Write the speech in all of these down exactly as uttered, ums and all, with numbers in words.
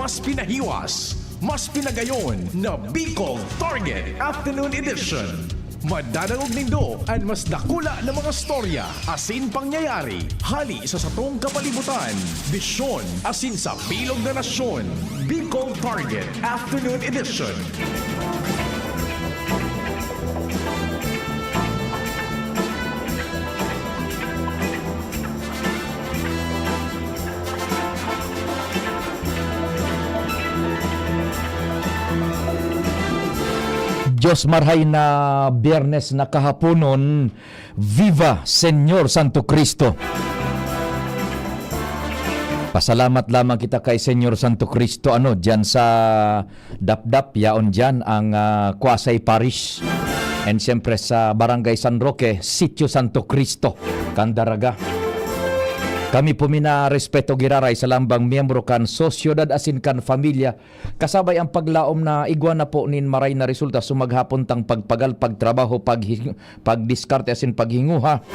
Mas pinahiwas, mas pinagayon na Bicol Target Afternoon Edition. Madadangog nindo an mas dakula na mga storya asin pangyayari hali sa satong kapalibutan, bisyon asin sa bilog na nasyon. Bicol Target Afternoon Edition. Dios marhay na Biyernes na kahaponon, Viva Señor Santo Cristo! Pasalamat lamang kita kay Señor Santo Cristo, ano, diyan sa Dapdap, yaon diyan ang, ah, Quasay Parish. And siyempre sa Barangay San Roque, Sitio Santo Cristo, Candaraga. Kami po minarespeto giraray sa lambang miyembro kan sosyedad asin kan pamilya, kasabay ang paglaom na igwa na po nin maray na resulta sa maghapon tang pagpagal, pagtrabaho, paghi-, pagdiskarte asin paghinguha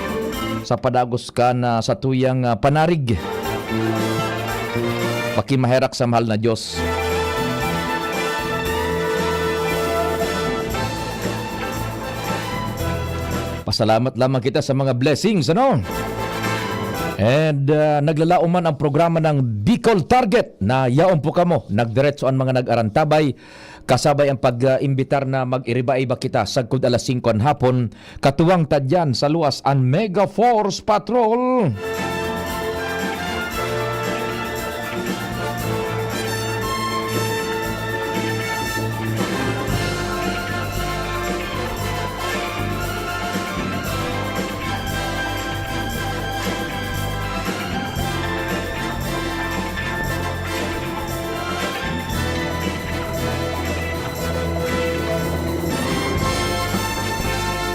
sa padagos kan, ah, satuyang, ah, panarig. Pakimaherak sa mahal na Diyos. Pasalamat lamang kita sa mga blessings, ano? And, ah, naglalaom man ang programa ng Bicol Target na yaon po kamo. Nagdiretso ang mga nag-arantabay kasabay ang pag-imbitar na mag-iriba-iba kita sagkod alas singko an hapon. Katuwang ta diyan sa luwas an Mega Force Patrol.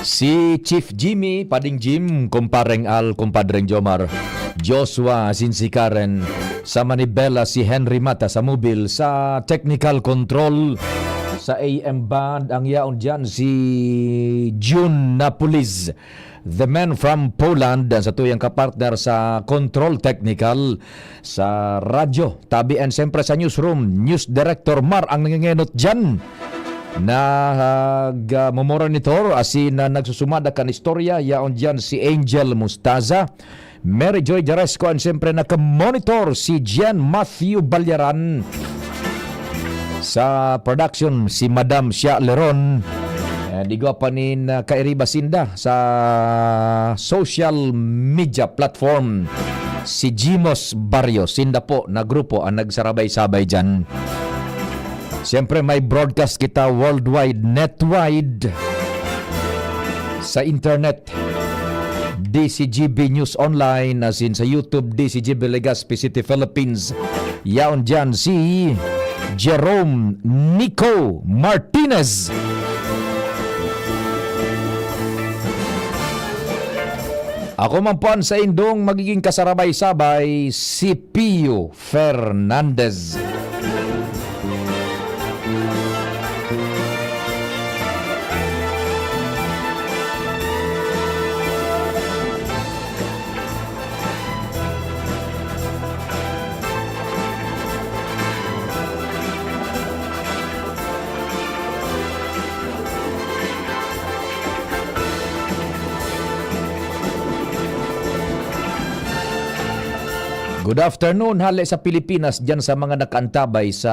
Si Chief Jimmy, Pading Jim, Kumpareng Al, Kumpadreng Jomar, Joshua, asin si Karen, sa manibela si Henry Mata sa mobil, sa technical control, sa A M band, ang yaon diyan si June Napolis. The man from Poland, ang satuyang kapartner sa control technical sa radyo, tabi, and siyempre sa newsroom, news director Mar ang nangengenot diyan. Nag, ah, momoronitor, asin na nagsusumada kan istorya, yaon diyan si Angel Mustaza, Mary Joy Jaresco, and siyempre naka-monitor si Gian Matthew Balyaran. Sa production, si Madam Shia Leron. And igwa pa nin, ah, kairiba sinda sa social media platform, si Jimos Barrio. Sinda po na grupo ang nagsarabay-sabay diyan. Siyempre, may broadcast kita worldwide, netwide, sa internet. D C G B News Online, asin sa YouTube, D C G B Legazpi City, Philippines. Yaon diyan si Jerome Nico Martinez. Ako man po an saindong magiging kasarabay-sabay, si Pio Fernandez. Good afternoon, hale sa Pilipinas, diyan sa mga nakaantabay sa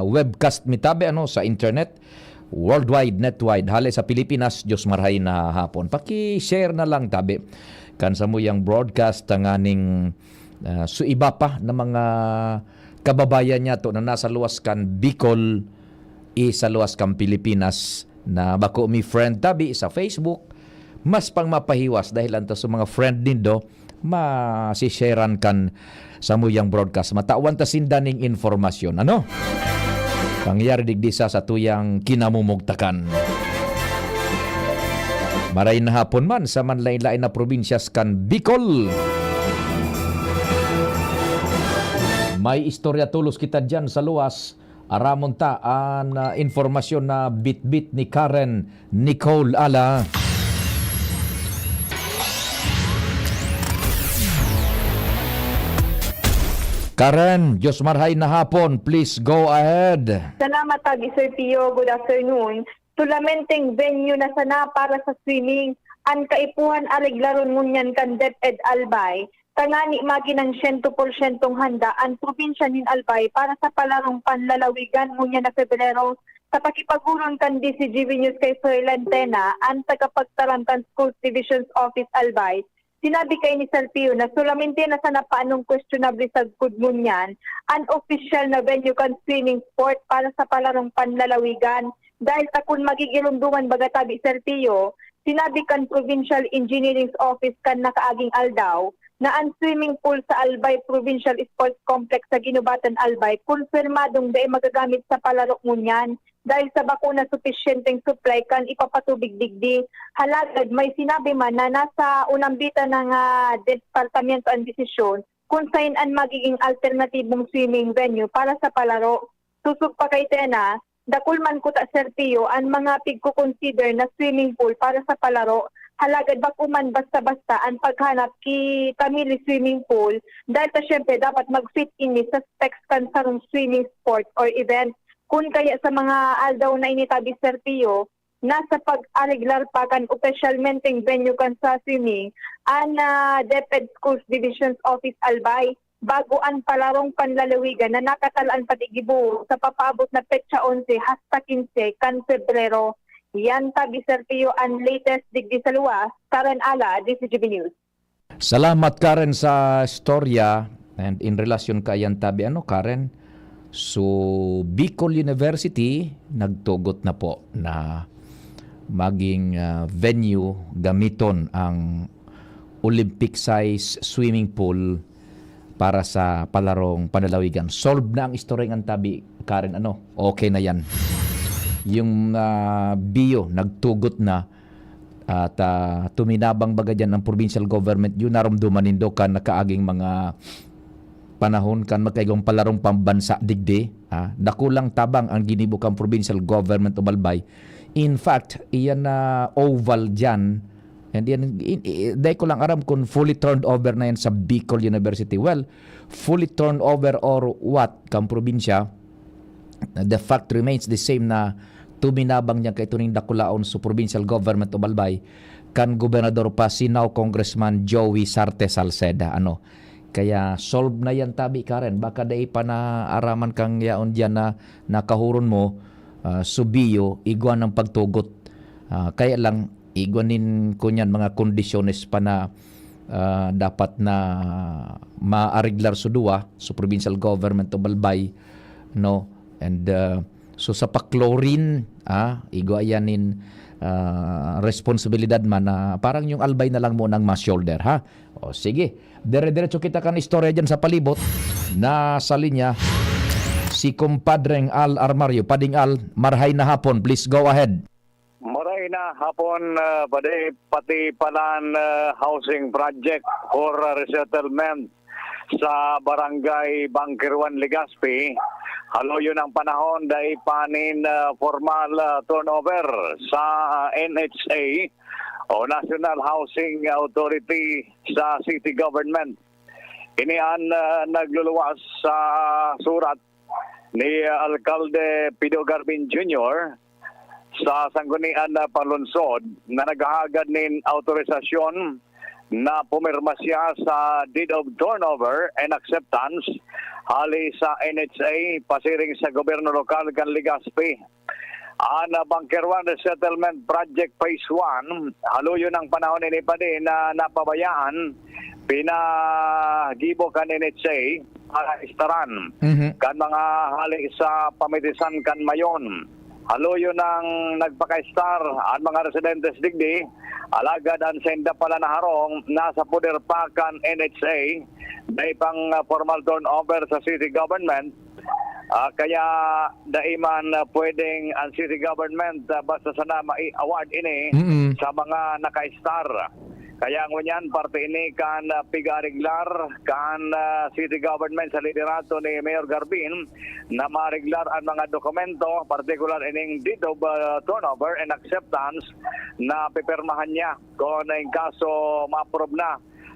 webcast mi tabi, ano, sa internet, worldwide, netwide, hale sa Pilipinas, Diyos marhay na hapon. Paki-share na lang tabi kan samuyang broadcast tanganing, ah, so iba pa na mga kababayan niyato na nasa luwas kan Bicol, i sa luwas kan Pilipinas na bako mi friend tabi sa Facebook, mas pang mapahiwas dahil anto sa mga friend nindo, masisharean kan samuyang broadcast. Matawan ta sinda ning informasyon, ano? Pangyayari digdi sa satuyang kinamumugtakan. Maray na hapon man sa manlain-lain na probinsyas kan Bicol. May istorya tolos kita diyan sa luwas. Aramon ta an, ah, impormasyon na bitbit ni Karen Nicole Ala. Karen, Diyos marhay na hapon. Please go ahead. Salamat, Abi Sir Pio. Good afternoon. Solamenteng venue na sana para sa swimming an kaipuhan areglaron ngunyan kan DepEd Albay, tangani magin ang siyento porsyentong handa an probinsya nin Albay para sa palarong panlalawigan ngunyan na Febrero sa pakipagurong kan D C G B News kay Sir Lantena, an tagapagtaram kan Schools Divisions Office Albay. Sinabi kay ni Salpio na solamente na sana paanong questionable sagkod ngunyan an opisyal na venue kan swimming sport para sa palarong panlalawigan. Dahil ta kun magigiromdoman baga tabi Salpio, sinabi kan Provincial Engineering Office kan nakaaging aldaw na an swimming pool sa Albay Provincial Sports Complex sa Ginubatan, Albay, konfirmadong dai magagamit sa palaro ngunyan dahil sa bako na supisyenteng supply kan ipapatubig digdi. Halagad may sinabi man na nasa unambitan na nga departamento an desisyon kun saen an magiging alternatibong swimming venue para sa palaro. Susog pa kay Tena, dakul man kuta Serpio an mga pigko-consider na swimming pool para sa palaro, halagad bako man basta-basta an paghanap ki pamili swimming pool, dahil ta syempre dapat mag-fit ini sa specs kan sarong swimming sport or event. Kun kaya sa mga aldaw na ini tabi Serpio, nasa pag-areglar pa kan opisyalmenteng venue kan sa swimming an ah, DepEd Schools Divisions Office Albay, bago an palarong panlalawigan na nakatalaan pati gibohon sa papaabot na petsa onse hasta kinse kan Pebrero. Yan tabi Serpio an latest digdi sa luwas, Karen Ala, D C G B News. Salamat, Karen, sa istorya. And in relasyon kaiyan tabi, ano, Karen? So, Bicol University nagtugot na po na maging ah, venue gamiton ang Olympic size swimming pool para sa palarong panlalawigan. Solve na ang istorya ng tabi, Karen, ano? Okay na yan. Yung ah, bio, nagtugot na at ah, tuminabang baga dyan ang provincial government. Yun, narumduman nindo kan nakaaging mga panahon kan magkaigong palarong pambansa digdi. Ah, dakulang tabang ang ginibo kan provincial government of Albay. In fact, iyan na oval dyan, and yan, in, i- dahil ko lang aram kung fully turned over na yan sa Bicol University. Well, fully turned over or what, kan probinsya, the fact remains the same na tuminabang niya kay tuning dakulaon sa provincial government of Albay kan gobernador pa si now Congressman Joey Sarte Salceda. Ano? Kaya solve na yan tabi, Karen. Baka dai pa naaraman kang yaon diyan na nakahuron mo, ah, subiyo, igwa ng pagtugot. Ah, kaya lang, igwa nin kunyan mga kondisyones pa na ah, dapat na maareglar sa duwa, sa provincial government of Albay, no? And ah, so sa pa-chlorine, ah, igwa yan nin ah, responsibilidad man na parang yung Albay na lang muna ang ma-shoulder, ha? O sige, dire-diretso kita kan istorya dyan sa palibot. Nasa linya si Kumpadreng Al Armario. Pading Al, marhay na hapon. Please go ahead. Maray na hapon, ah, padi, pati palan ah, housing project for ah, resettlement sa Barangay Bangkirwan, Legazpi. Haluyon ang panahon, dai pa nin ah, formal ah, turnover sa ah, N H A o National Housing Authority sa city government. Ini an ah, nagluluwas sa surat ni ah, Alkalde Pido Garbin Junior sa Sanggunian na Panlungsod na naghahagad nin autorisasyon na pumirma siya sa Deed of Turnover and Acceptance hali sa N H A pasiring sa gobyerno lokal kan Legazpi. An Bangkirwan Resettlement Project Phase one, haluyon ang panahon ini padi na napabayaan, pinagibo kan N H A para istaran Mhm. kan mga hali sa pamitisan kan Mayon. Haluyon ang nagpakaistar an mga residentes digdi, alagad an sainda pala na harong nasa poder pa kan N H A, dai pang ah, formal turnover sa city government. Ah, kaya dai man ah, pwedeng ang city government ah, basta sana mai-award ini Mm-mm. sa mga naka-star. Kaya ngunyan, parte ini kan ah, pigareglar kan ah, city government sa liderato ni Mayor Garbin na mareglar ang mga dokumento, partikular ining deed of ah, turnover and acceptance na pipirmahan niya kung in kaso ma-approve na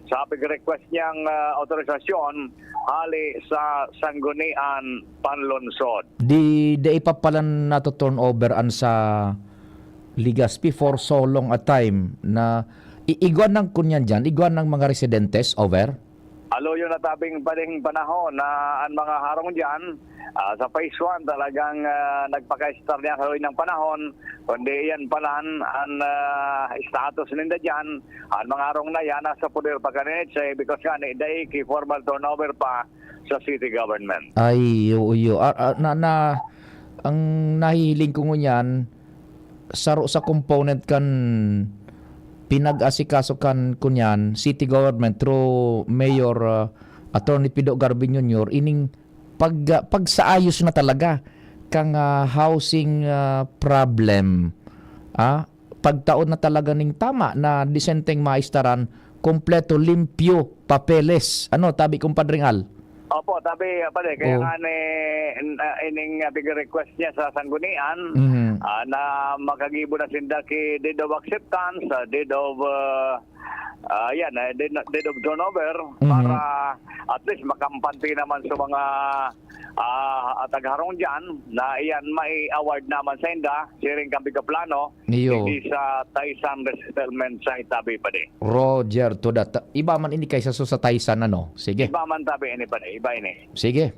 sa pag-request niyang, ah, autorisasyon hale sa Sangguniang Panlungsod. Di, di pa pala nato-turnover an sa Legazpi for so long a time na i-, igwa nang kunyan dyan, igwa ng mga residentes over? Aloyo na tabing pa ding panahon na ang mga harong diyan, ah, sa phase one talagang, ah, nagpaka-estar niya sa ng panahon, kundi iyan palan ang, ah, status ninda diyan. Ang mga harong na yan nasa poder pa kanit sa because nga ni dai ki formal turnover pa sa city government. Ay, oo, iyo. Ah, ah, na, na, ang nahihiling ko ngunyan, saro sa component kan pinag-asikaso kan kunyan city government through Mayor, ah, Attorney Pido Garbin Junior, ining pag, ah, pagsaayos na talaga kang, ah, housing, ah, problem. Ah, pagtaon na talaga ning tama na disenteng maistaran, kompleto, limpyo, papeles. Ano, tabi, Kumpadring Al? Opo, tabi, ah, pare, kaya Oo. nga ni, ah, ining, ah, big request niya sa Sanggunian, Mhm. ah, na makagibo na sinda ki deed of acceptance, ah, deed of, ah, ah, yan, eh, deed, deed of turnover, Mhm. para at least makampante naman sa mga, ah, tagharong diyan na iyan mai-award naman sa inda, siring kan big plano, Iyo. digdi sa Taysan Resettlement Site, tabi, pare. Roger, to that. Iba man ini kaysa so sa Taysan, ano? Sige. Iba man tabi ini, pare. Iba ini. Sige.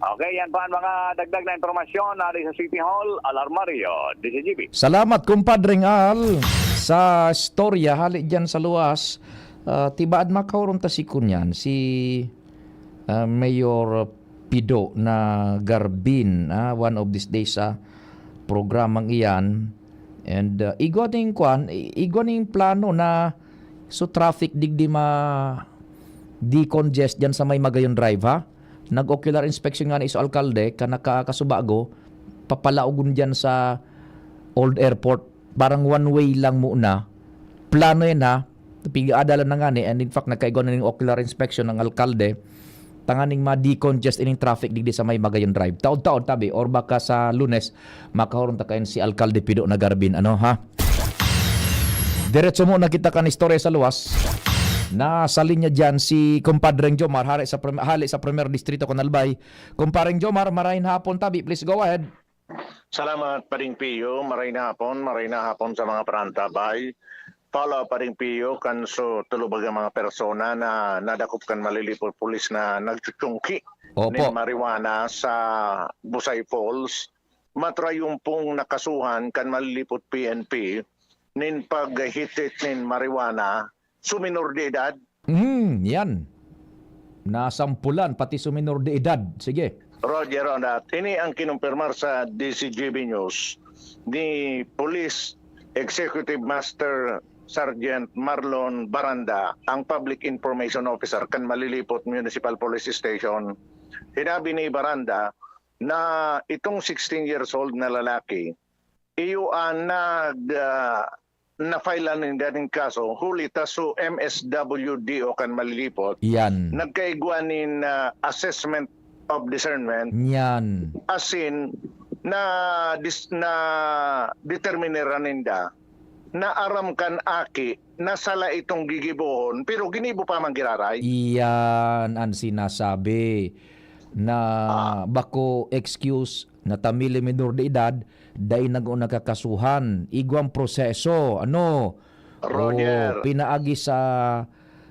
Okay, yan pa ang mga dagdag na impormasyon hali sa City Hall, Alarmario, D C G B. Salamat, Kumpadring Al, sa storya hali dyan sa luwas. Ah, tibaad makaurong ta si kunyan, si, ah, Mayor Pido na Garbin, ah, one of these days sa programang iyan. And, ah, igwa ning kwan, i-, igwa ning plano na so traffic digdi ma decongest dyan sa may Magayon Drive, ha? Nag-ocular inspection nga ni iso alkalde, ka nakakasubago, papalaogon dyan sa Old Airport. Parang one way lang muna. Plano yan, ha? Pig-aadalan na nga ni, and in fact, nagkaigwa na ning ocular inspection ng alkalde. Tanganing ma-decongest ining traffic digdi sa may Magayon Drive. Taod-taod, tabi, or baka sa Lunes, makahurong ta kain si Alkalde Pido na Garbin. Ano, ha? Diretso mo nakita kan istorya sa luwas. Nasa linya dyan si Kumpadreng Jomar, hali sa, prim- hali sa Primer Distrito, kan Albay. Kumpadreng Jomar, marain hapon tabi. Please go ahead. Salamat, Pading Pio. Maray na hapon, maray na hapon sa mga parantabay. Pala, Pading Pio, kan so tulubaga mga persona na nadakop kan malilipot pulis na nagchuchungki Opo. nin marijuana sa Busay Falls. Matrayumpong nakasuhan kan malilipot P N P nin paghitit nin marijuana suminor de edad. Hmm, yan. Nasampulan, pati suminor de edad. Sige. Roger on that. Ini ang kinumpirmar sa D C G B News ni Police Executive Master Sergeant Marlon Baranda, ang Public Information Officer kan Malilipot Municipal Police Station. Hinabi ni Baranda na itong sixteen years old na lalaki, iyo ang nag, ah, na-file ninda ning kaso huli ta so M S W D o kan Malilipot Yan. nagkaigwa nin, ah, assessment of discernment Yan. asin na dis, na determinera ninda na aram kan aki na sala itong gigibohon pero ginibo pa man giraray. Iyan ang sinasabi na Ah. bako excuse na ta mili minor de edad, dai nago nakakasuhan. Igwang proseso, ano? Roger. O, pinaagi sa,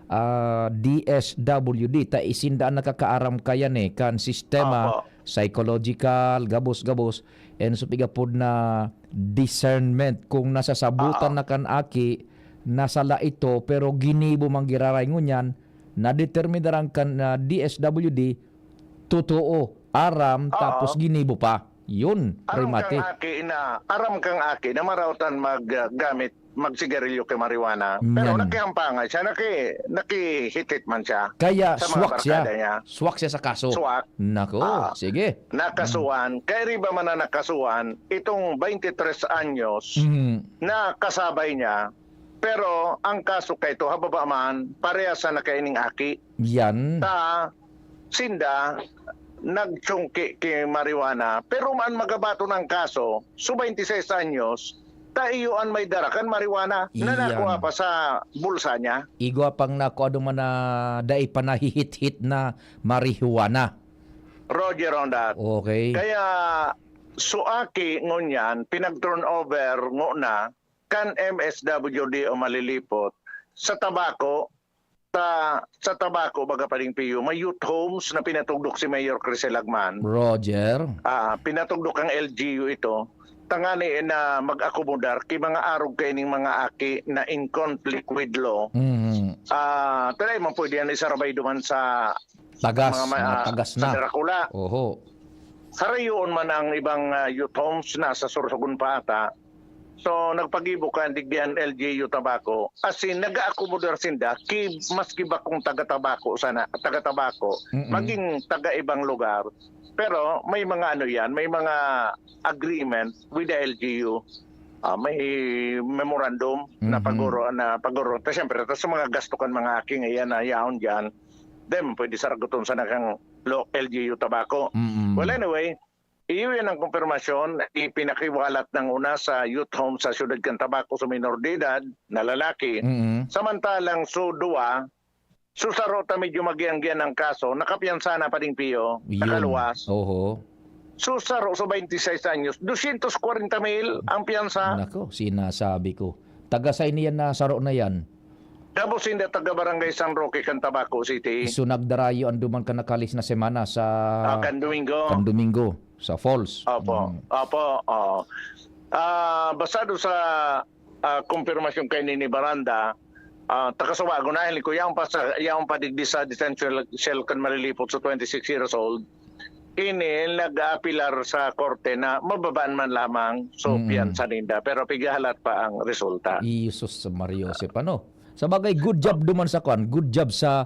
ah, D S W D, ta isinda ang nakakaaram kayan eh, kan sistema, Opo. psychological, gabos-gabos, and so pigapod na discernment. Kung nasasabutan Oo. na kan aki, nasala ito, pero ginibo man giraray ngunyan, nadeterminaran kan, ah, D S W D, totoo, aram, Oo. tapos ginibo pa. Yun, Aram remate. kang aki na, aram kang aki na marautan mag, ah, gamit, magsigarilyo kay marijuana. Pero Yan. nakihampangan siya, naki, nakihitit man siya Kaya sa mga swak siya. barkada niya. Swak siya sa kaso. Swak. Nako, Ah. sige. Nakasuhan. Kaya riba man na nakasuhan, itong twenty-three anyos Mhm. na kasabay niya. Pero ang kaso kay ito, hababa man, parehas sa nakaining aki. Yan. Ta, sinda, nagchungki ki marijuana. Pero man magabaton ang kaso, so twenty-six anyos, ta iyo an may dara kan marijuana na Iyan. nakua pa sa bulsa niya. Igwa pang nakua duman na dai pa nahihit-hit na marijuana. Roger on that. Okay. Kaya, so aki ngunyan, pinag-turnover ngona kan M S W D o Malilipot sa tabako, sa, sa tabako, baga pa ding piyo, may youth homes na pinatugdok si Mayor Crisel Agman. Roger. Ah, pinatugdok ang L G U ito, tangani na mag-akomodar ki mga arog kaining mga aki na in conflict with law. Mhm. Ah, taray man pwede yan isarabay duman sa Tagas, mga ma-, mga tagas sa na. Darakula. Oho. Sarayoon man ang ibang, ah, youth homes na sa Sorsogon pa ata. So, nagpagibo kan digdi an L G U Tabaco. As in, nag-aakomodar sinda, ki, maski bakong taga Tabaco sana, taga Tabaco, Mm-mm. maging taga ibang lugar. Pero may mga ano yan, may mga agreement with the L G U. Ah, may memorandum na Mhm. pagoro, na pagoro. Ta, siyempre, ta sa mga gasto kan mga aking iyan na yaon diyan, then pwede saraguton sana kang lo-, L G U Tabaco. Mm-mm. Well, anyway, iyo yan ang kumpirmasyon, ipinakiwalat ng una sa youth home sa siyudad kan Tabaco sa minor de edad na lalaki. Mm-mm. Samantalang so duwa, so saro ta medyo magianggian ang kaso, nakapiyansa na pa ding piyo, Yun. nakaluwas. Oho. So saro sa twenty-six anyos, dosyentos kwarenta mil ang piyansa. Nako, sinasabi ko. Taga saan niyan na saro na yan? Tapos hindi taga Barangay San Roque kan Tabaco City. So, nagdarayo ang duman kan nakalis na semana sa Ah, kan Domingo. kan Domingo, sa Falls. Opo. Mm. Opo, oo. Ah, basado sa, ah, kumpirmasyon kay Nini Baranda, ah, takasubago na, ko, yaon pa sa, yaon pa digdi sa detention cell kan Malilipot sa twenty-six years old. Ini nag-aapilar sa korte na mababaan man lamang, so, Mm. piyansa ninda, pero pighahalat pa ang resulta. Jesus Maria Joseph, ano? Sa bagay, good job duman sa kwan, good job sa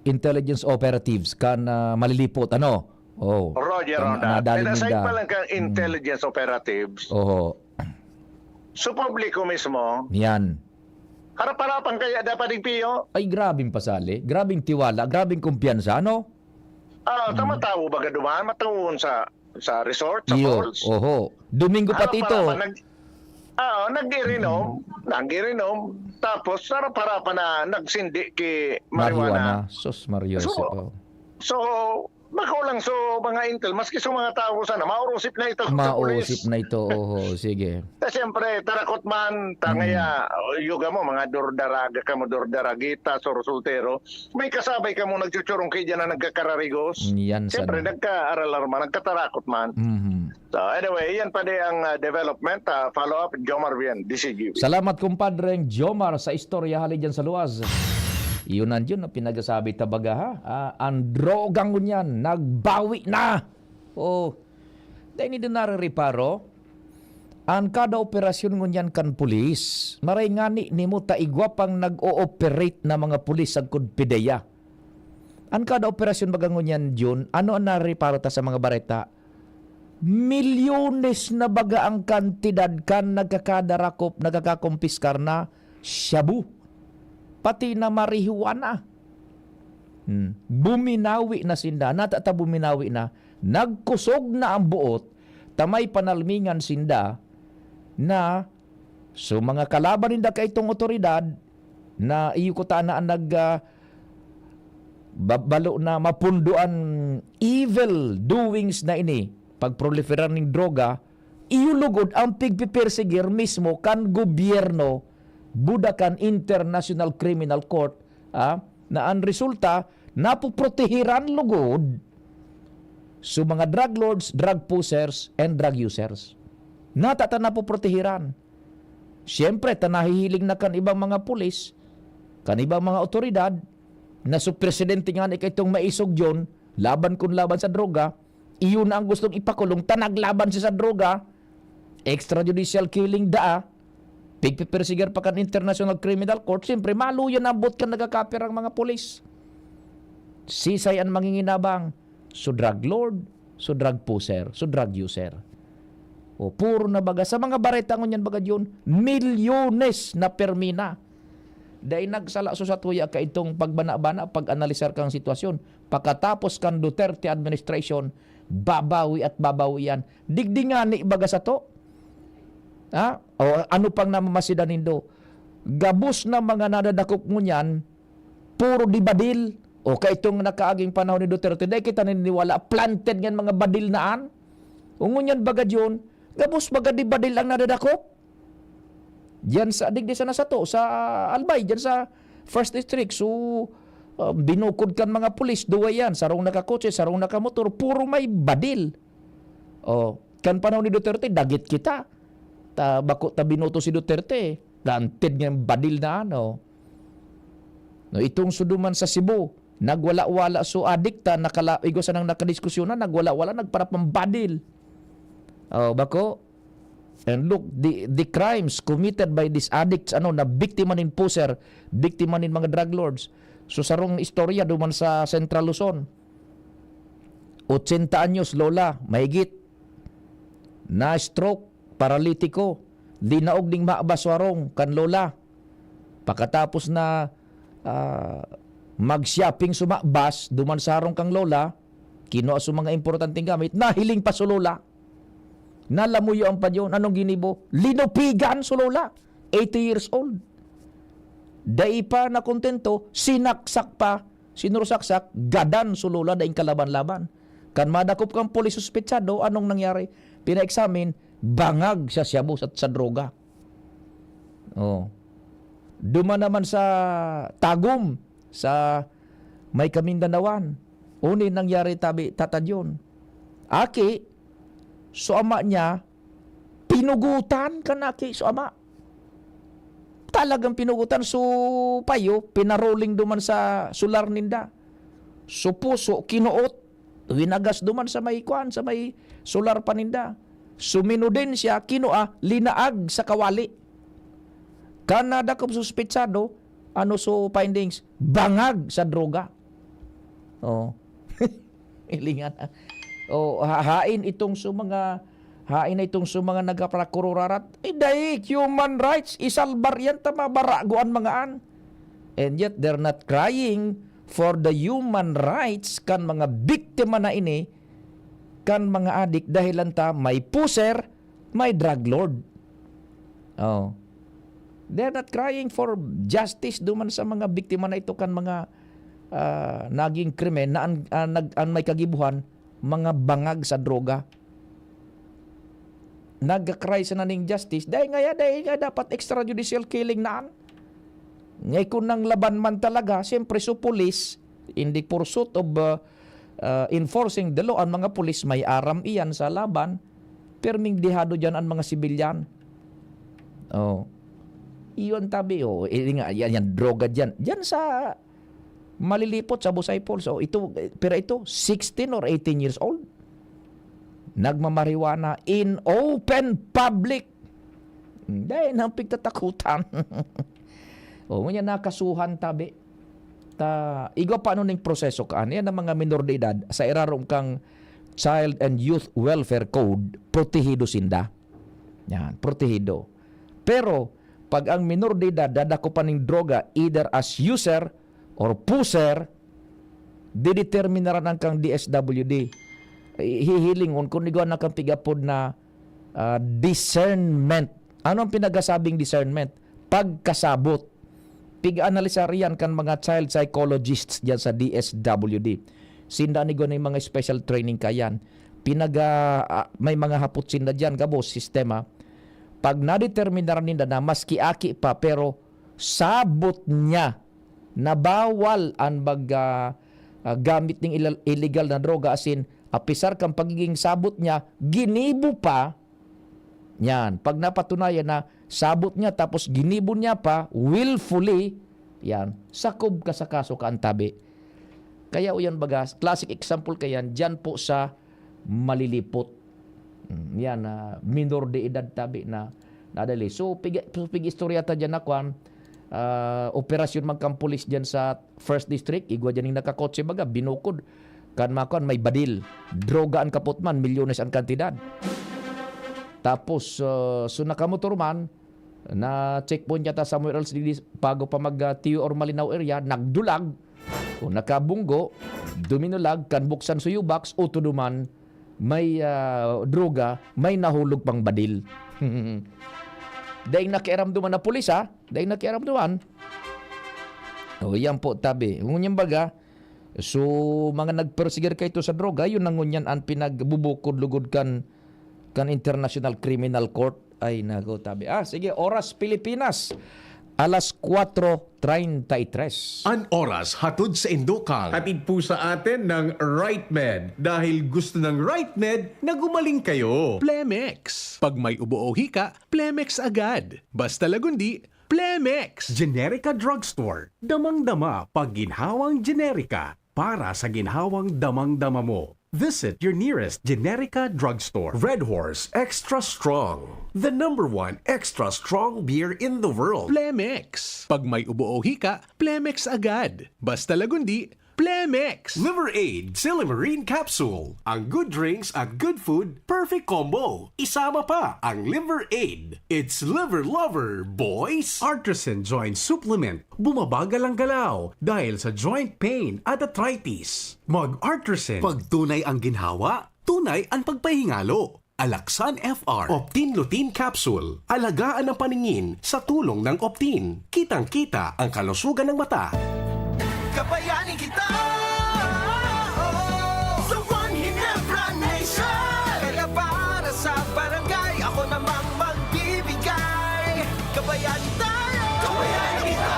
intelligence operatives kan, ah, Malilipot, ano? Oh, Roger kan on that. nadali And aside ninda. pa lang kan Mm. intelligence operatives, Oho. sa publiko mismo, Yan. harap-harapan kaya dapat yung piyo? Ay, grabing pasali, grabing tiwala, grabing kumpiyansa, ano? Ah, sa Mm. matawo baga duman, matawoon sa, sa resort, sa Iyo, falls. oho. Domingo pa Ano, tito. para pa nag-, ah, nag-irinom, Mm. nag-irinom, tapos harap-harapan na nagsindi ki marijuana. Marijuana. Sus, Mario So, Joseph, oh. so, makulang so mga intel, maski sa mga tao sana, maurusip na ito sa pulis. Maurusip na ito, oho, sige. Eh, siyempre, tarakot man, ta Mm. ngaya, oh, yuga mo, mga durdaraga ka mo, durdaragita, sur-, soltero. May kasabay ka mo nagchuchurong kay dyan na nagkakararigos. Yan Siyempre, sana. nagka-alarma, nagkatarakot man. Mhm. So, anyway, iyan pa di ang, ah, development. Ah, follow up, Jomar Bien, D C G B. Salamat, kumpadreng Jomar, sa istorya hali dyan sa luwas. Yun ang yun ang pinagasabi ta baga, ha? Ah, ang drogang ngunyan, nagbawi na! Oh, dahil ni narereparo, ang kada operasyon ngunyan kan pulis, maray ngani nimo ta igwa pang nag-ooperate na mga pulis sagkod PDEA. Ang kada operasyon baga ngunyan, Jun, ano ang narereparo ta sa mga bareta? Milyones na baga ang kantidad kan nagkakadarakop, nagkakakumpiskar na shabu, pati na marijuana. Hmm. Buminawi na sinda. Natata buminawi na. Nagkusog na ang buot. Ta may panalmingan sinda na so mga kalaban ninda kaitong otoridad na iyo ko ta na ang nag, ah, ba-, balo na mapundoan evil doings na ini, pagproliferar ning droga, iyo lugod ang pigpipersegir mismo kan gobyerno, buda kan International Criminal Court, ah, na ang resulta, napoprotehiran lugod so mga drug lords, drug pushers, and drug users. Natata napoprotehiran. Siyempre, ta nahihiling na kan ibang mga pulis, kan ibang mga otoridad, na so presidente nga ni kaitong maisog yun, laban kun laban sa droga, iyon na ang gustong ipakulong, ta naglaban siya sa droga, extrajudicial killing daa, pigpipersigar pa kan International Criminal Court, siyempre, maluya na ang buot kan nagkakapirang mga pulis. Sisay ang manginginabang, so drug lord, so drug pusher, so drug user. O, puro na baga. Sa mga bareta ngunyan baga yun, milyones na permi na. Dai nagsala so satuya kaitong pagbana-bana, pag-analisar kang sitwasyon. Pakatapos kan Duterte administration, babawi at babawi yan. Digdi ngani baga sato. Ha? O ano pang namamasidan nindo? Gabos na mga nadadakop ngunyan, puro di badil. O kaitong nakaaging panahon ni Duterte, dai kita naniniwala, planted ngan mga badil na an. O ngunyan baga diyon, gabos baga di badil ang nadadakop. Diyan sa, digdi sana sato, sa Albay, diyan sa First District. So, ah, binukod kan mga pulis, duwa yan. Sarong nakakotse, sarong nakamotor, puro may badil. O, kan panahon ni Duterte, dagit kita. Ta, bako ta binoto si Duterte. Planted ngan badil na ano. No, itong suduman sa Cebu, nagwala-wala so adikta, nakala-, igwa sanang nakadiskusyonan, nagwala-wala, nagparapambadil. O, bako? And look, the, the crimes committed by these addicts, ano, na biktima nin pusher, biktima nin mga drug lords. So, sarong istorya duman sa Central Luzon. Ochenta anyos, lola, mahigit. Na-stroke, paralitiko. Linaog ning mabas warong kan lola. Pakatapos na, ah, mag-shopping sumabas, duman sa harong kang lola, kinua so mga importanteng gamit, nahiling pa so lola. Nalamuyoan pa diyon. Anong ginibo? Linupigan so lola. Eighty years old. Dai pa nakontento, sinaksak pa, sinurusaksak, gadan so lola, daing kalaban-laban. Kan madakop kang pulis suspetsado, anong nangyari? Pina-examine, bangag sa shabu at sa droga. Oh. Duman naman sa Tagum, sa may Kamindanawan. Uni nangyari tabi, tatadyon. Aki, so ama niya, pinugutan kan aki, so ama. Talagang pinugutan, so payo, pinaroling duman sa solar ninda. So puso, kinuot, winagas duman sa may kwan, sa may solar pa ninda. Suminudin siya, kinua, linaag sa kawali. Kan nadakop suspetsado, ano so findings? Bangag sa droga. Oh. Hilingan. Oh, ha-, hain itong so mga, hain na itong so mga nagkaprakururarat. Eh, dai, human rights, isalbar yan, ta mabarago an mga an. And yet, they're not crying for the human rights kan mga biktima na ini, kan mga adik, dahilan ta may pusher, may drug lord. Oh. They're not crying for justice duman sa mga biktima na ito kan mga, ah, naging krimen na an, ah, nag-, an may kagibuhan, mga bangag sa droga. Nagka-cry sana ning justice, dai ngaya, dai nga dapat extrajudicial killing na an. Nga kun nanglaban man talaga, siyempre, so pulis, in the pursuit of, uh, uh, enforcing the law, ang mga pulis may aram iyan sa laban, pirming dehado diyan ang mga sibilyan. Oh. Iyon tabi, oh, eh, nga, yan, yan, droga diyan. Diyan sa Malilipot, sa Busay Falls. Oh, ito, eh, pira ito? Sixteen or eighteen years old. Nagmamarijuana in open public. Dai nang pigtatakutan. Oh, ngunyan nakasuhan tabi. Ta, igwa pa ano ning proseso kaan. Yan ang mga minor de edad sa irarom kang Child and Youth Welfare Code, protehido sinda. Yan, protehido. Pero, pag ang minor de edad dadakupan ning droga either as user or pusher, dideterminaran ang kang D S W D. Hihilingon kung igwa na kang pig-apod na, ah, discernment. Ano ang pinagasabing discernment? Pagkasabot. Pig-analisar iyan kan mga child psychologists diyan sa D S W D. Sinda an igwa ning mga special training kayan. Pinaga-, ah, may mga hapot sinda diyan, gabos, sistema. Pag nadeterminaran ninda na maski aki pa, pero sabot niya na bawal an mag-, ah, ah, gamit ning ila-, illegal na droga, asin apisar kan pagiging sabot niya, ginibo pa, yan. Pag napatunayan na sabot niya tapos ginibo niya pa, willfully, yan, sakob ka sa kaso kaan tabi. Kaya, o yan baga, classic example kayan, diyan po sa Malilipot. Mm, yan, ah, minor de edad tabi na nadali. So, pig-, so, pig-istorya ta diyan na kwan, ah, operasyon man kan pulis diyan sa First District, igwa diyan ning nakakotse baga, binukod. Kan mga kwan, may badil. Droga an kapot man, milyones ang kantidad. Tapos, ah, so nakamotor man, na-checkpoint yata somewhere else, digdi, bago pa mag, ah, T U or Malinao area, nagdulag, o nakabunggo, duminulag, kan buksan so U-box, uto duman, may, ah, droga, may nahulog pang badil. Daing nakiaramduman na pulis, ha? Daing nakiaramduman. O, yan po, tabi. Ngunyan baga, so, mga nagpersigir kaito sa droga, yun na ngunyan ang pinagbubukod-lugod kan, kan International Criminal Court. Ay, nako, tabi. Ah, sige, oras Pilipinas. Alas kwatro treinta y tres. An oras hatod sa Indokang. Hatid po sa atin ng Right Med. Dahil gusto ng Right Med na gumaling kayo. Plemex. Pag may ubo o hika, Plemex agad. Basta Lagundi, Plemex. Generica Drugstore. Damang-dama pag ginhawang Generica para sa ginhawang damang-dama mo. Visit your nearest Generica Drugstore. Red Horse Extra Strong. The number one extra strong beer in the world. Plemex. Pag may ubo o hika, Plemex agad. Basta Lagundi, Plemex. Liver Aid Silymarin Capsule. Ang good drinks at good food, perfect combo. Isama pa ang Liver Aid. It's Liver Lover, boys! Artisan Joint Supplement. Bumabagal ang galaw dahil sa joint pain at arthritis. Mag-Artisan. Pag tunay ang ginhawa, tunay ang pagpahingalo. Alaxan F R. Optin Lutein Capsule. Alagaan ang paningin sa tulong ng Optin. Kitang-kita ang kalusugan ng mata. Kabayan kita, oh, sa One Ginebra Nation. Kaya para sa barangay, ako namang magbibigay. Kabayan tayo, kabayan kita.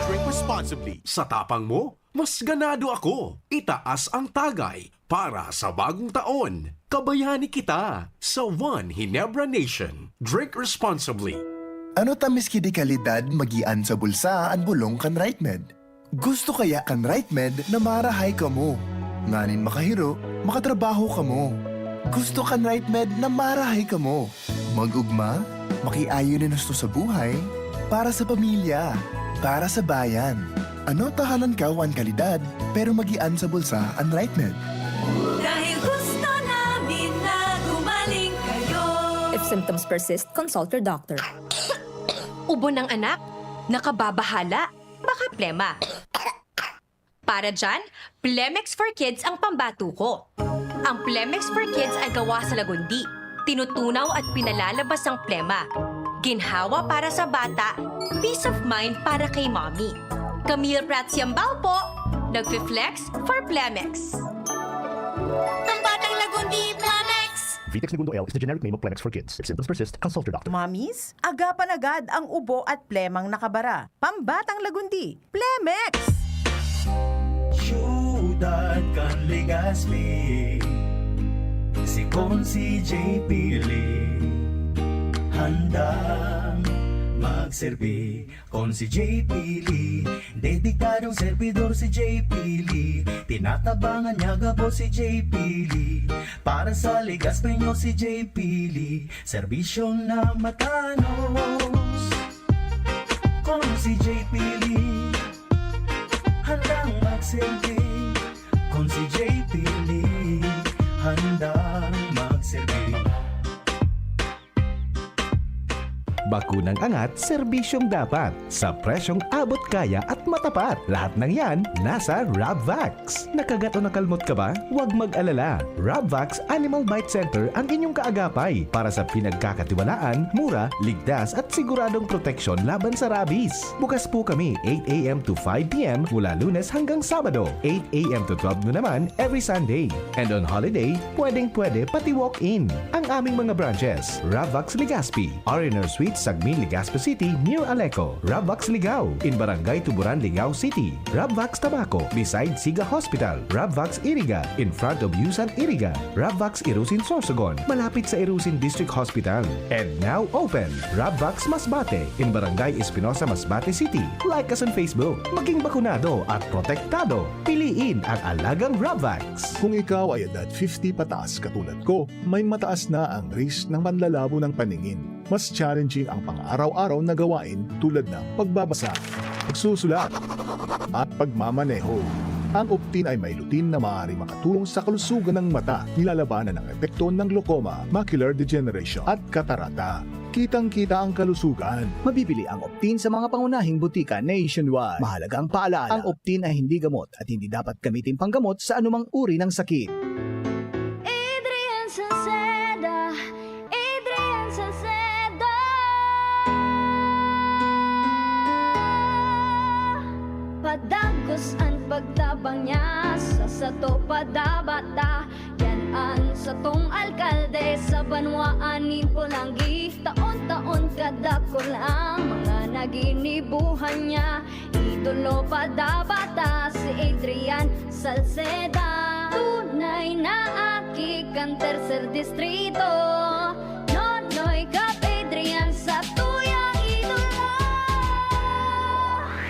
Drink responsibly. Sa tapang mo, mas ganado ako. Itaas ang tagay para sa bagong taon. Kabayani kita sa One Ginebra Nation. Drink responsibly. Ano ta miski di kalidad, magian sa bulsa an bolong kan Right Med? Gusto kaya kan Right Med na marahay kamo? Nganing makahiro, makatrabaho kamo. Gusto kan Right Med na marahay kamo? Mag-ugma, makiayon nin husto sa buhay, para sa pamilya, para sa bayan. Ano ta halan kaw an kalidad, pero magian sa bulsa an Right Med? Dahil gusto namin na gumaling kayo. If symptoms persist, consult your doctor. Ubo ng anak, nakababahala, baka plema. Para dyan, Plemex for Kids ang pambato ko. Ang Plemex for Kids ay gawa sa Lagundi. Tinutunaw at pinalalabas ang plema. Ginhawa para sa bata, peace of mind para kay mommy. Camille Prats Yambao po, nagfi-flex for Plemex. Pambatang Lagundi, Plemex! Vitex Negundo L is the generic name of Plemex for Kids. If symptoms persist, consult your doctor. Mommies, agapan agad ang ubo at plemang nakabara. Pambatang Lagundi, Plemex! Siyudad kan Legazpi, si Consi J P Lee, handang magserbi. Consi J P Lee, dedikadong servidor si J P Lee. Tinatabangan niya gabos si J P Lee. Para sa Legazpeño si J P Lee, serbisyong namatanos. Consi J P Lee, handang magserbi. Consi J P Lee, handang magserbi. Bakunang angat, serbisyong dapat, sa presyong abot kaya at matapat. Lahat ng yan, nasa Rabvax. Nakagat o nakalmot ka ba? Huwag mag-alala. Rabvax Animal Bite Center ang inyong kaagapay para sa pinagkakatiwalaan, mura, ligtas at siguradong proteksyon laban sa rabies. Bukas po kami eight a m to five p m mula Lunes hanggang Sabado, eight a m to twelve noon naman every Sunday. And on holiday, pwedeng-pwede pati walk-in. Ang aming mga branches, Rabvax Legazpi, R and R Suite, Sagmin, Legazpi City, near Aleco, Rabvax Ligao, in Barangay Tuburan, Ligao City, Rabvax Tabaco, beside Siga Hospital, Rabvax Iriga, in front of Yusan Iriga, Rabvax Irusin Sorsogon, malapit sa Irusin District Hospital. And now open, Rabvax Masbate, in Barangay Espinosa, Masbate City. Like us on Facebook. Maging bakunado at protektado. Piliin ang alagang Rabvax. Kung ikaw ay edad fifty pataas katulad ko, may mataas na ang risk ng panlalabo ng paningin. Mas challenging ang pang-araw-araw na gawain tulad ng pagbabasa, pagsusulat, at pagmamaneho. Ang Optin ay may lutein na maaari makatulong sa kalusugan ng mata, nilalabanan ang epekto ng glaucoma, macular degeneration, at katarata. Kitang-kita ang kalusugan. Mabibili ang Optin sa mga pangunahing butika nationwide. Mahalagang paalala, ang Optin ay hindi gamot at hindi dapat gamitin panggamot sa anumang uri ng sakit. Adrian Salceda, Adrian Salceda. Sato padabata, yan an satong alkalde sa banwaan nin Polangui. Taon-taon kadakul ang mga naginibuhan niya. Idolo padabata si Adrian Salceda. Tunay na aki kan tercer distrito. Nonoy Kap Adrian sa tuyang idolo.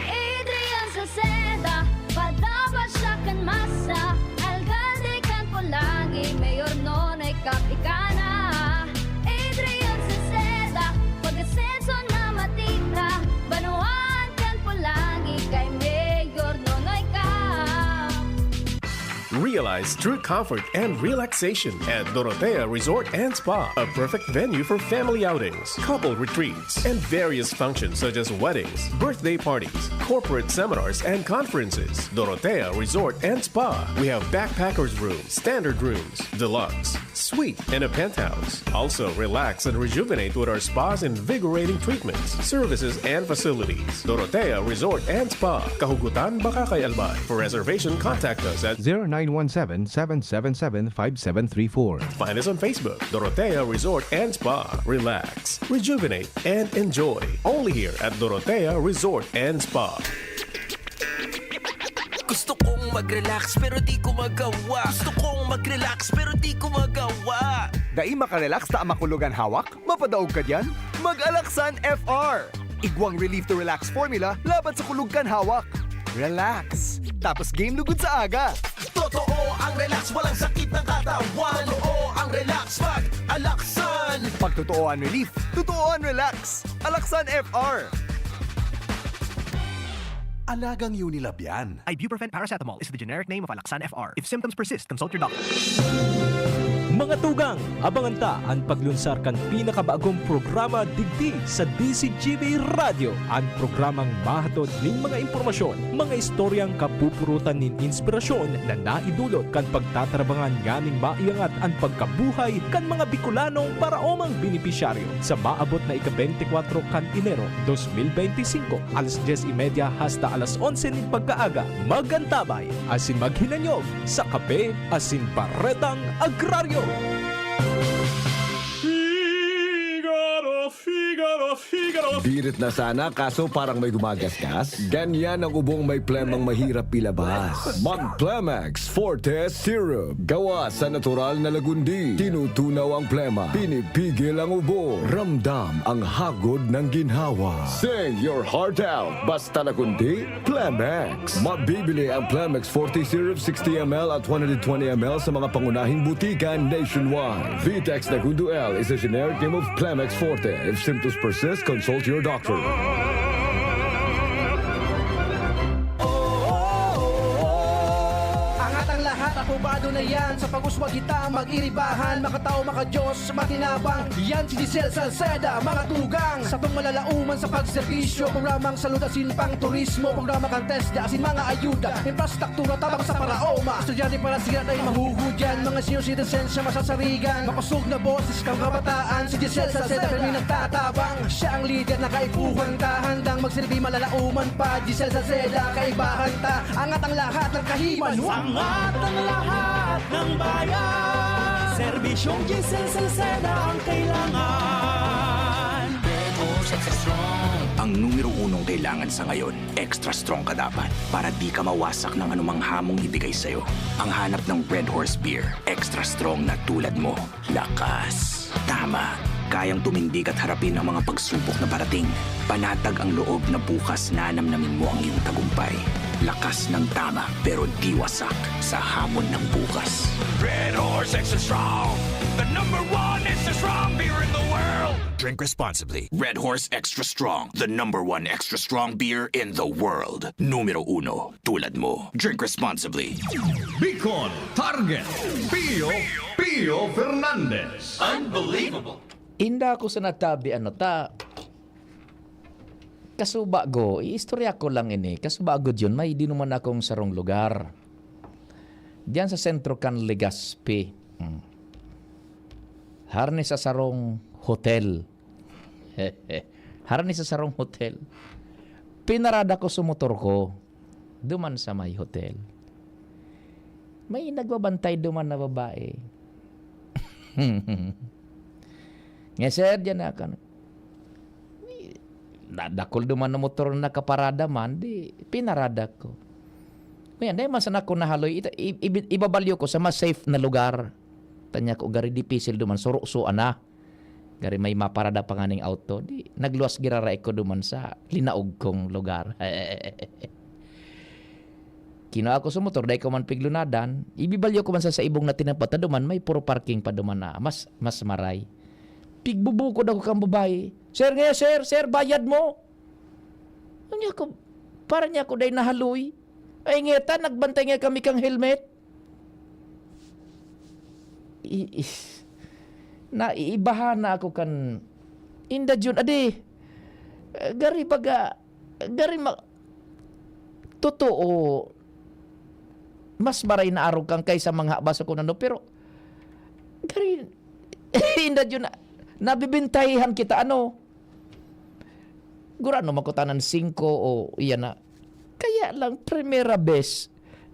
Adrian Salceda, padaba siya kan masa, alkalde kan Polangui, Mayor Nonoy Kap ika na. Adrian Salceda, pag-asenso na matita, banwaan kan Polangui kay Mayor Nonoy Kap. Realize true comfort and relaxation at Dorotea Resort and Spa, a perfect venue for family outings, couple retreats, and various functions such as weddings, birthday parties, corporate seminars, and conferences. Dorotea Resort and Spa. We have backpackers room, standard rooms, deluxe, suite, and a penthouse. Also, relax and rejuvenate with our spa's invigorating treatments, services, and facilities. Dorotea Resort and Spa, Kahugutan, Bacacay, Albay. For reservation, contact us at zero nine one seven, seven seven seven, five seven three four. Find us on Facebook, Dorotea Resort and Spa. Relax, rejuvenate, and enjoy. Only here at Dorotea Resort and Spa. Gusto kong mag-relax pero di ko magawa. Gusto kong mag-relax pero di ko magawa. Dai makarelax ta makulog an hawak? Mapadaog ka diyan? Mag-Alaxan F R! Igwang Relief to Relax formula laban sa kulog kan hawak. Relax! Tapos game lugod sa aga! Totoo ang relax, walang sakit ng katawan. Totoo ang relax pag Alaxan. Pag totoo ang relief, totoo ang relax. Alaxan F R! Alagang Unilab yan. Ibuprofen paracetamol is the generic name of Alaxan F R. If symptoms persist, consult your doctor. Mga tugang, abangan ta an paglunsar kan pinakabagong programa digdi sa D Z G B Radyo, an programang mahatod nin mga impormasyon, mga istoryang kapupurutan nin inspirasyon na naidulot kan pagtatarabangan nganing maiangat an pagkabuhay kan mga Bicolanong paraomang benepisyaryo sa maabot na ika-beintikwatro kan Enero dos mil beintisinko, alas dyes y media hasta alas onse nin pagkaaga. Mag-antabay asin maghinanyog sa Kape asin Baretang Agraryo. Figaro, Figaro, Figaro. Birit na sana, kaso parang may gumagasgas. Ganyan ang ubong may plemang mahirap ilabas. Mag Plemex Forte Syrup. Gawa sa natural na lagundi. Tinutunaw ang plema. Pinipigil ang ubo. Ramdam ang hagod ng ginhawa. Sing your heart out. Basta lagundi, Plemex. Mabibili ang Plemex forty Syrup sixty M L at one hundred twenty M L sa mga pangunahing butika nationwide. Vitex Nagundo L is a generic name of Plemex forty. If symptoms persist, consult your doctor. Angat ang lahat, apobado na yan. Sa pag-uswag kita, mag-iribahan. Makatao, makadiyos, matinabang. Yan si Giselle Salceda, mga tugang. Satong malalauman sa pagserbisyo, programang salud asin pang turismo, programa kan TESDA asin mga ayuda, infrastruktura tabang sa paraoma, estudyante para siya tayo mahuhudyan, mga senior citizens siya masasarigan, makosog na boses kang kabataan, si Giselle Salceda pirmi nagtatabang, siya ang lider na kaipuhan ta, handang magsilbi malalauman pa, Giselle Salceda, kaibahan ta, angat ang lahat ng kahiman. Angat ang lahat ng bayan, serbisyong Giselle Salceda ang kailangan. Ang numero unong kailangan sa ngayon, extra strong ka dapat para di ka mawasak ng anumang hamong ibigay sa'yo. Ang hanap ng Red Horse Beer, extra strong na tulad mo. Lakas. Tama. Kayang tumindig at harapin ang mga pagsubok na parating. Panatag ang loob na bukas nanamnamin mo ang iyong tagumpay. Lakas ng tama, pero di wasak sa hamon ng bukas. Red Horse Extra Strong, the number one extra strong beer in the world. Drink responsibly. Red Horse Extra Strong, the number one extra strong beer in the world. Numero uno, tulad mo. Drink responsibly. Bicol Target, Pio Pio Fernandez. Unbelievable. Inda ako sa natabi, ano ta, kasubago, iistorya ko lang ini. Kasubago yun, may dinuman akong sarong lugar. Diyan sa sentro kan Legazpi. Hmm. Harni sa sarong hotel. Harni sa sarong hotel. Pinarada ko sa motor ko. Duman sa may hotel. May nagbabantay duman na babae. Nga, "Sir, diyan na ako." Nadakol duman na motor na nakaparada man, di pinarada ko. Ngayon, dahil man sana ako nahaloy, ita-, i-, ibi-, ibabalyo ko sa mas safe na lugar. Tanya ko, gari dipisil duman, suruso, ana. Gari may maparada pa nganing auto, di nagluwas giraray ko duman sa linaog kong lugar. Kinua ko sa motor, dai ko man piglunadan, ibibalyo ko man sa, sa ibong na tinampat na duman, may puro parking pa duman na mas, mas maray. Pigbubukod ako kang babae, "Sir, nga, sir, sir, bayad mo!" Ano ako, para niya ako dai nahaloy. Ay, ngeta, nagbantay nga kami kang helmet. I-, i-, naiibahan na ako kan inda Jun. Adi, eh, gari baga, gari ma-, totoo, mas maray na arog kang kaysa mga habas ako nano, pero gari, inda Jun, na-, nabibintahihan kita, ano? Gurano man ko tanan singko o iyan na. Kaya lang, primera bes,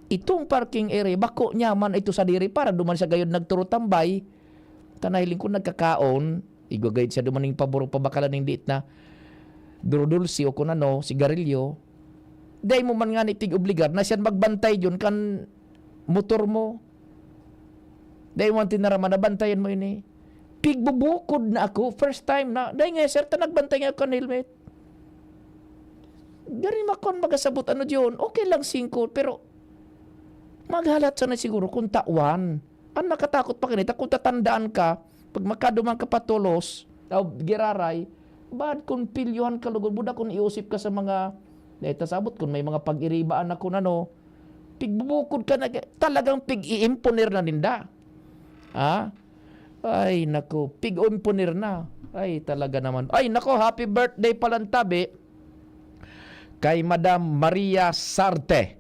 itong parking area, bako niya man ito sadiri para duman siya gayod nagturutambay. Tanahiling ko nagkakaon, igwa gayod siya duman ning pabor o pabakalan ning diit na duro-dulce o kun ano, sigarilyo. Dai mo man ngani tig-obligar na siya magbantay diyon kan motor mo. Dai mo man tinaraman na bantayan mo ini. Pigbubukod na ako, first time na, "Dai nga, sir, ta nagbantay nga ako kan helmet." Gari makon magasabot ano diyon, okay lang singko, pero maghalat sana siguro kung tawan. Ang nakatakot pa kanita, kung tatandaan ka, pag makaduman ka patolos, o giraray, bad kung pilyohan ka lugod, buda kung iusip ka sa mga, eh, tasabot kung may mga pag-iribaan na kung ano, pigbubukod ka na, talagang pig-iimponer na ninda. Ha? Ay, naku, pig-imponer na. Ay, talaga naman. Ay, naku, happy birthday palan tabi kay Madam Maria Sarte,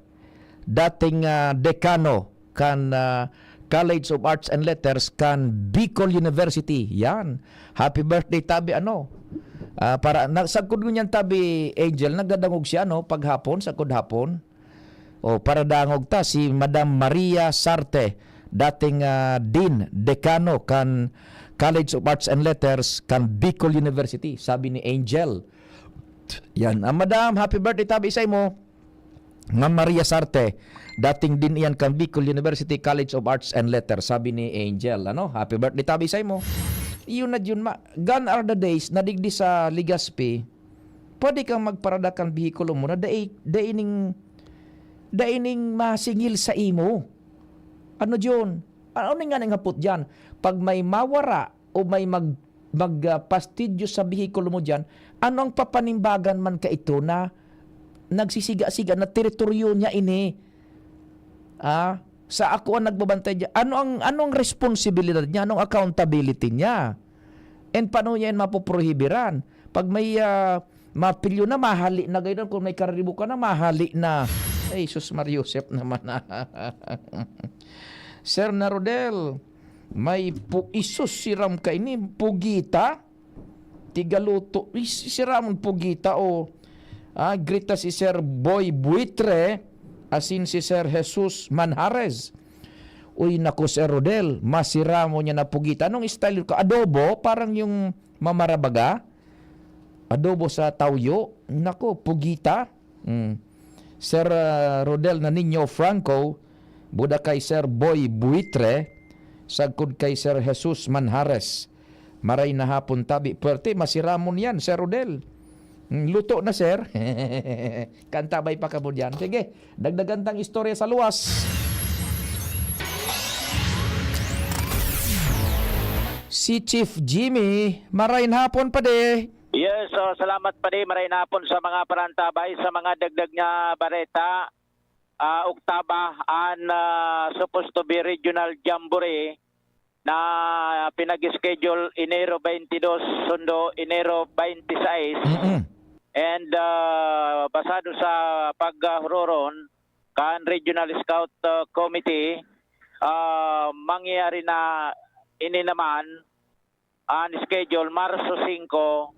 dating, ah, dekano kan, ah, College of Arts and Letters kan Bicol University. Yan. Happy birthday, tabi, ano? Ah, para, na, sagkod ngunyan, tabi, Angel, nagdadangog siya, no? Paghapon, sagkod hapon. O, para dangog ta, si Madam Maria Sarte, dating, ah, Dean, Dekano kan College of Arts and Letters kan Bicol University, sabi ni Angel. Yan. Ah, Madam, happy birthday tabi sa imo. Nga Maria Sarte, dating Dean iyan kan Bicol University College of Arts and Letters, sabi ni Angel. Ano? Happy birthday tabi sa imo. Iyon na yun, ma-, gone are the days na digdi sa Legazpi, pwede kang magparada kan behikulo mo na dai, dai ning, dai ning masingil sa imo. Ano diyon? Ano ning nga ning hapot diyan? Pag may mawara o may mag-, mag, ah, pastidyo sa behikulo mo diyan, ano ang papanimbagan man kaito na nagsisiga-siga na teritoryo niya ini? Ah, sa ako ang nagbabantay diyan. Ano ang, ano ang responsibilidad niya? Anong accountability niya? And paano niya yan mapoprohibiran? Pag may, ah, mapilyo na, mahali na gayod. Kung may kariribo ka na, mahali na. Ay, sus, Mar Joseph naman. Sir na Rodel, may pu-, isus, siram ka ini, pugita. Tigaluto, is-, siramon pugita, o. Ah, grita si Sir Boy Buitre, asin si Sir Jesus Manjares. Uy, naku, Sir Rodel, masiramo niya na pugita. Anong style ko? Adobo? Parang yung mamarabaga? Adobo sa tawyo? Naku, pugita. Mm. Sir, ah, Rodel na Niño Franco, buda kay Sir Boy Buitre, sagkod kay Sir Jesus Manjares. Maray na hapon tabi. Puwerte, masiramon yan, Sir Rodel. Mm, luto na, sir. Kantabay pa kamo diyan. Sige, dagdagan tang istorya sa luwas. Si Chief Jimmy, maray na hapon, padi. Yes, so salamat, padi. Maray na hapon sa mga parantabay, sa mga dagdag nga bareta. Ah, oktaba an, ah, supposed to be regional jamboree na pinag-schedule Enero twenty-two, sundo Enero twenty-six. Mm-mm. And, ah, basado sa paghuroron kan Regional Scout, ah, Committee, ah, mangyayari na ini naman an schedule, Marso singko,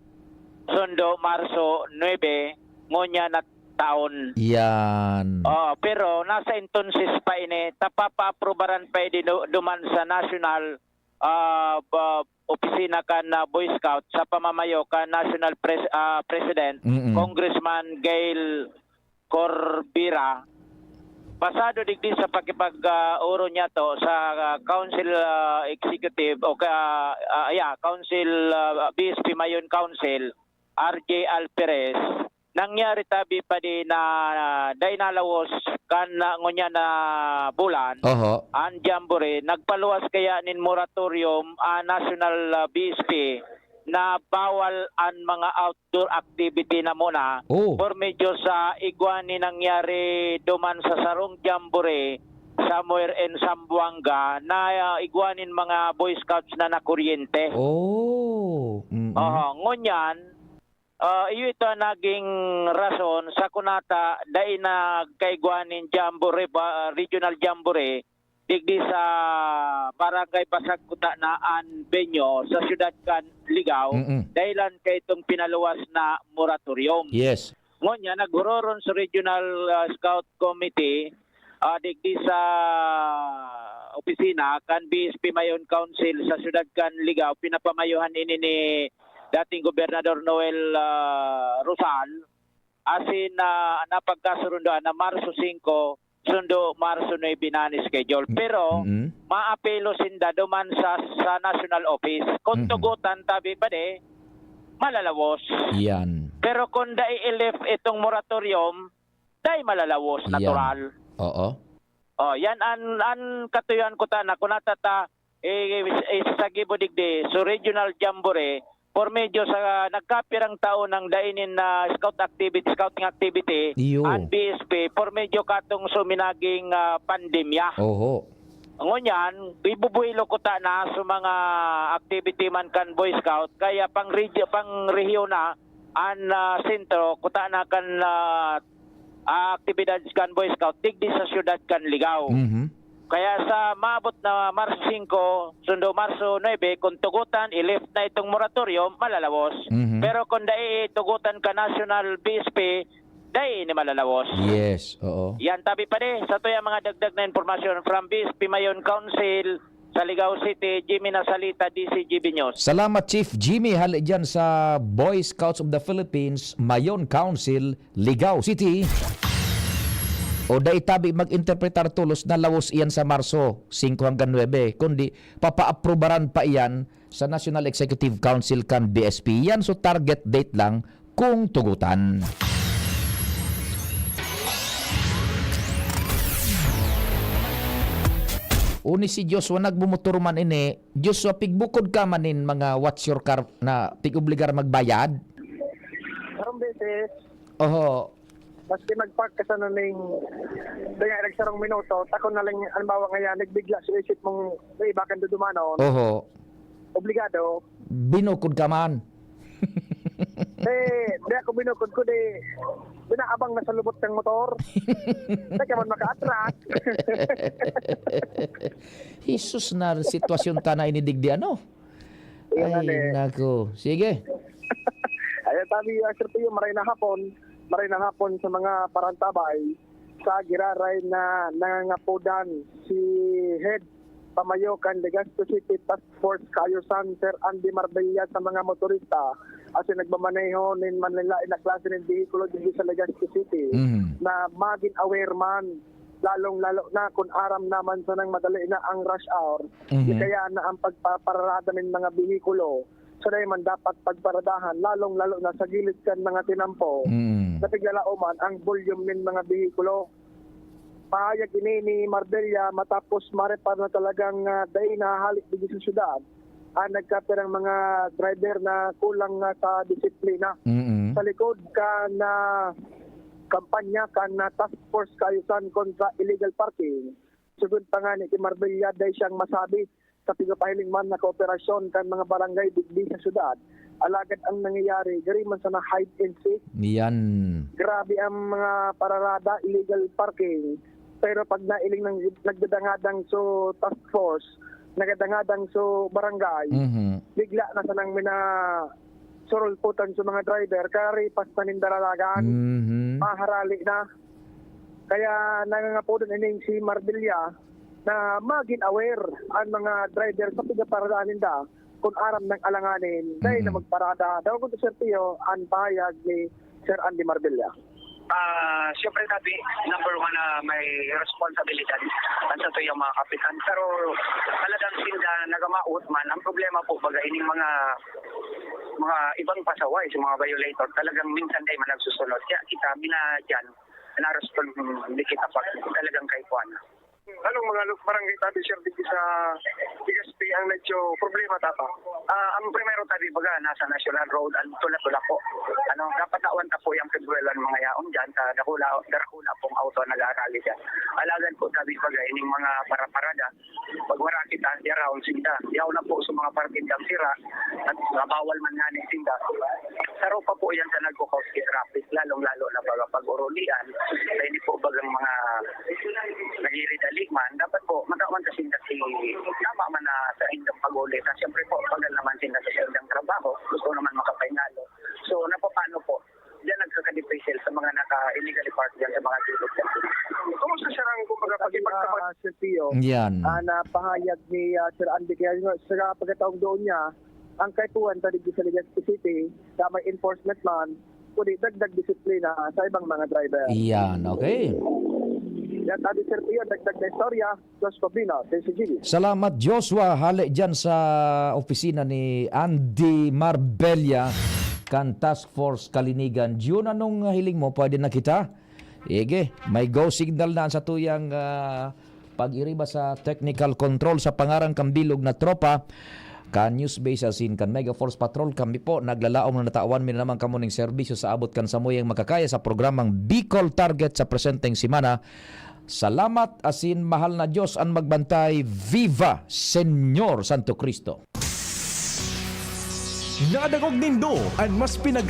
sundo Marso nuebe, ngunyan na taon. Yan. Oh, pero nasa entonces pa ini, ta papaaprobaran pa ini du-, duman sa national, ah, ba-, opisina kan, ah, Boy Scout sa pamamayo kan national pres-, ah, president, Mm-mm. Congressman Gail Corbera. Pasado digdi sa pakipag, ah, oro niya to sa, ah, council, ah, executive o ka, ah, yeah, council, ah, B S P Mayon Council, R J Alperes, nangyari tabi pa di na dai nalawos kan, ah, ngunyan na bulan, Oho. An jamboree, nagpaluwas kaya nin moratorium an national, ah, B S P na bawal an mga outdoor activity na muna Oh. por medyo sa igwa ni nangyari duman sa sarong jamboree somewhere in Zamboanga na, ah, igwa nin mga Boy Scouts na nakuryente. Oh. Mm-mm. Oho, ngunyan, Ah, iyo ito an naging rason sa kunata dai nagkaigwa nin jamboree ba, regional jamboree digdi sa Barangay Basag Kuta na an venue sa siyudad kan Ligao, Mm. dahilan kaitong pinaluwas na moratorium. Yes. Ngunyan, naghuroron sa Regional, ah, Scout Committee, ah, digdi sa opisina kan B S P Mayon Council sa siyudad kan Ligao, pinapamayohan ini ni dating Gobernador Noel, ah, Rosal, asin, ah, napagkasurundoan na Marso singko, sundo Marso nuebe na an schedule. Pero Mm-mm. maapelo sinda duman sa, sa national office. Kung Mhm. tugotan tabi pa di, malalawos. Yan. Pero kung dai i-lift itong moratorium, dai malalawos, Yan. natural. Oo. Oh, yan an, an katuyuan ko ta na kung natata, eh, isasagibo digdi, so regional jamboree, por medyo sa nagkapirang taon nang dai nin, ah, scout activity, scouting activity, Iyo. an B S P, por medyo katong suminaging, ah, pandemya. Oho. Ngunyan, ibubuhilo ko ta na sa mga activity man kan Boy Scout, kaya pang regio-, pang rehiyon na, an, ah, sentro, kuta na kan, ah, ah, aktibidad kan Boy Scout digdi sa siyudad kan Ligao. Mhm. Kaya sa maabot na Marso singko, sundo Marso nuebe, kung tugutan, i-lift na itong moratorium, malalawos. Mhm. Pero kung dai tugutan ka National B S P, dai ini malalawos. Yes, oo. Yan, tabi pa di, sa tuya mga dagdag na impormasyon from B S P Mayon Council, sa Ligao City, Jimmy Nasalita, D C G B News. Salamat, Chief Jimmy, hali dyan sa Boy Scouts of the Philippines, Mayon Council, Ligao City. O dai tabi mag-interpretar tolos na lawos iyan sa Marso singko hanggang nuebe, kundi papaaprubaran pa iyan sa National Executive Council kan B S P. Yan, so target date lang kung tugutan. Uni si Joshua, nagbumotor man ini. Joshua, pigbukod ka man nin mga what's your car na pig-obligar magbayad? Karong beses, Oho. maski nagpark ka sa naning, kaya nagsarong minuto, takon na lang, halimbawa ngayon, nagbigla sa isip mong may iba kang dudumanon, Oho. obligado. Binukod ka man. Eh, di ako binukod ko, di binaabang na sa lubot ng motor. Di ka man maka-attract. Jesus, na sitwasyon ta na inidigdi, ano? Yan, Ay, eh. Nako. Sige. Ayan, tabi, ah, Sir Pio, maray na hapon. Maray na hapon sa mga parantabay sa giraray na nangangapodan si Head Pamayo kan Legazpi City Task Force Kaayusan, Sir Andy Marbella, sa mga motorista asin nagmamaneho nin manlaen na klase nin behikulo digdi sa Legazpi City Mhm. na magin aware man, lalong-lalo na kun aram naman sanang madali na ang rush hour, Mhm. di kaya na ang pagpapararada nin mga behikulo, sa man dapat pagparadahan, lalong-lalo na sa gilid kan mga tinampo Mm. na piglalaoman ang volume nin mga behikulo. Pahayag ini ni Marbella matapos marepar na talagang, ah, dai nahahalik digdi sa syudad ang nagkapirang mga driver na kulang nga sa disiplina. Mm-mm. Sa likod kan, ah, kampanya kan, ah, Task Force Kaayusan kontra Illegal Parking, sugod pa ngani ki Marbella, dai siyang masabi sa pigapahiling man na kooperasyon kan mga barangay digdi sa syudad. Alagad ang nangyayari, gari man sana hide and seek. Yan. Grabe ang mga pararada, illegal parking. Pero pag nailing nang nagdadangadang so task force, nagdadangadang so barangay, Mhm. bigla na sanang mina-, surulputan sa mga driver, karipas na ninda lalagan, Mhm. maharali na. Kaya nangangapodon ining si Marbella na magin aware ang mga driver sa pigaparadaan ninda kung aram nang alanganin, dai na Mhm. magparada. Daw kung Sir Pio, ang pahayag ni Sir Andy Marbella. Ah, siyempre, tabi, number one na may responsibilidad ang satuyang mga kapitan. Pero talagang sinda nagamaot man. Ang problema po, baga, ining mga, mga ibang pasaway, sa mga violator, talagang minsan dai man nagsusunod. Kaya kita, minadyan, na-respond kita pag talagang kay kuwan. Anong mga lu-, barangay tabi, sir, dito sa Legazpi ang medyo problema, tapa? Ah, ang primero tabi, baga, nasa National Road, ang tula-tula po. Ano, dapat tawan ta po yung figure ng mga yaon dyan sa Dakula, Darakula pong auto nag-aarali dyan. Alagan po tabi, baga, ining mga paraparada. Pag wala kita, di around sinda. Yaw na po sa mga parking dang sira, at bawal man nga ni sinda. Saro pa po yan sa nagko-cause traffic, lalong-lalo na baga pag urulian. Sa hindi po bagang mga naghiridali man, dapat po, matawan kasi na si, tama man na sa indang pag-uli. Na siyempre po, pagal naman sila sa indang trabaho, gusto naman makapahingalo. So, napapano po? Diyan nagkakadiprisel sa mga naka-illegally parked dyan sa mga gilid. Kumusta siya ang, kumbaga, pag-ipagkapag- Ah, Sir Pio, Yan. ah, na pahayag ni, ah, Sir Andy, kaya nga, sa pagkataong doon niya, ang kaipuhan sa digdi sa Legazpi City, sa may enforcement man, kundi dagdag disiplina sa ibang mga driver. Yan, okay. Yan, sabi, Sir Pio, dagdag na istorya, Josh Pablino, T C G B. Salamat, Joshua. Hale dyan sa opisina ni Andy Marbella kan Task Force Kalinigan. Jun, anong hiling mo? Pwede na kita? Ige, may go signal na sa tuyang, ah, pag-iriba sa technical control sa pangaran kan bilog na tropa. Kan News Base asin kan Mega Force Patrol, kami po naglalaom na natawan mi na naman kamo ning serbisyo sa abot kan samuyang makakaya sa programang Bicol Target sa presenteng semana. Salamat asin mahal na Diyos an magbantay. Viva Señor Santo Cristo! Nadangog nindo an mas pinagay